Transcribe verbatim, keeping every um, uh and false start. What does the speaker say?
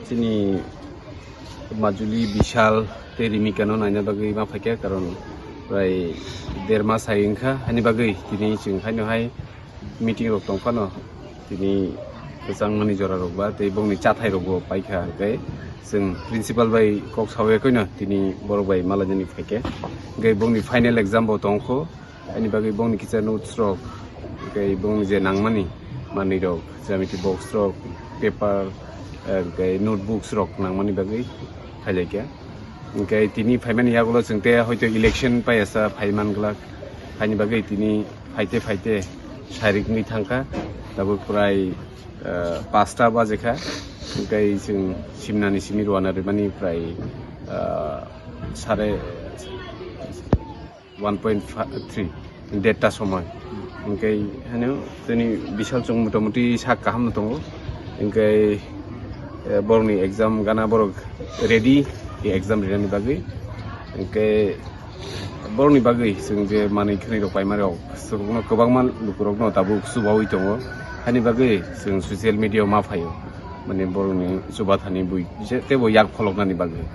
Chini Majuli, Bishal tei Rimika no naina bagwi ma phaikha, karon prai der mas hai wngkha, hani bagwi tini chwng haino hai meeting rok tongphano tini kwchangmani jora rok ba tei bongni chathai rok bo paikha, hwnkhe chwng principal bai kok sawi koino tini borok bai malainani phaikha, hwnkhe bongni final exam bo tongkho. Ani bagwi bongni kisa notes rok, tei bongni je nangmani manwi rok, geometry box rok, paper, eh, tei notebooks rok nangmani bagwi phailaikha. Hwnkhe tini phaimani yagulo chwng tei hoito election paiyasa phaiman glak, haini bagwi tini phaite phaite sarik wngwi thangkha, tabuk prai, eh, pasta bajekha, hwnkhe chwng simnani simi rwna rwmani prai, eh, sare one point three, derta somoi. Hwnkhe hano tini Bishal chwng motamuti sak kaham no tongo. Hwnkhe, eh, borokni exam gana borok ready, e exam rinani bagwi. Hwnkhe borokni bagwi chwng je manwi khwnwi rok paimani rok, swkangno kwbangma lukurokno tabuk chubawi tongo. Hani bagwi chwng social media o ma phaio, mane borokni chubathani bui je teibo yak pholoknani bagwi.